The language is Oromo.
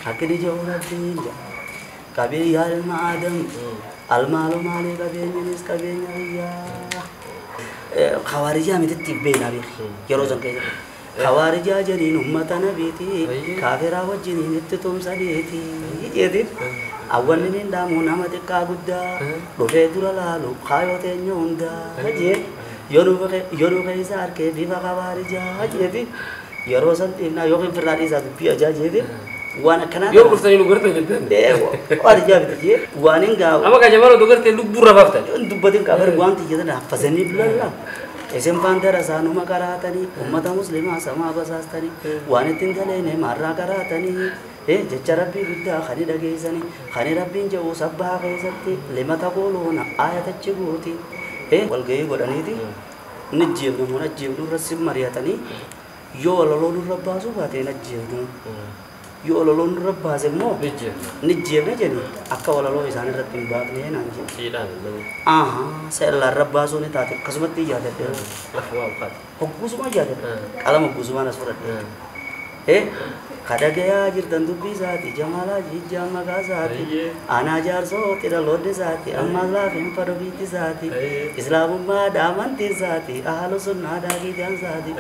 Akkini jiru rabbiin jaa. Qabeeyyaa ilma aadam almaalu maalii qabeenyanis qabeenya biyyaa. Khawaarijaa mititti beeknaa beeki yeroo san keessatti. Khawaarijaa jeniin ummata nabiiti kaafiraa wajjiniin itti tumsaniiti jeetiin. Awwanni niin dhaamu nama xiqqaa guddaa dhufee dura laalu kaayoo teenya hundaa jee yoo nu keessa harkee bifa khawaarijaa jeeti yeroo san xinnaa yookiin firraa dhiisaa dubbii ajaa jeeti. Waan akkanaa yoo dhuftanii nu gartan jettan waan ijaa miti jee waan hin gaawu amma kajamaan oduu gartee lubbuurra baaftan dubbatin qabar waan tiyyatan haffasanii bulalla isin faan darasaanuma qaraatanii ummata muslimaa samaa basaastanii waan ittiin daleene maarraa qaraatanii jecha rabbii guddaa kani dhageessanii kani rabbiin jedhu sabbaa keessatti lima taqooluuna ayatachi guuti walgahii godhaniiti ni jeefnu mun ajjeefnu irra si mari'atanii yoo walaloo nurra baasuu baate hin ajjeefnu yoo walaloo nurra baase immoo ni jeefna jedhi akka walaloo isaan irratti hin baafne naan jedhe. Seellaan rabbaasuu ni taate akkasumatti yaadadhe. Hogguusuma yaadadhe. Qalama hogguusumaan as fudhadhe. Kadhagayaa jirtan dubbii isaati jamaalaa jijjaa maqaa isaati anaa jaarsooti dhaloonni isaati ammaas laafin fadho biitti isaati islaamummaa amantii isaati ahlu sunnaa daakiidhaan isaati.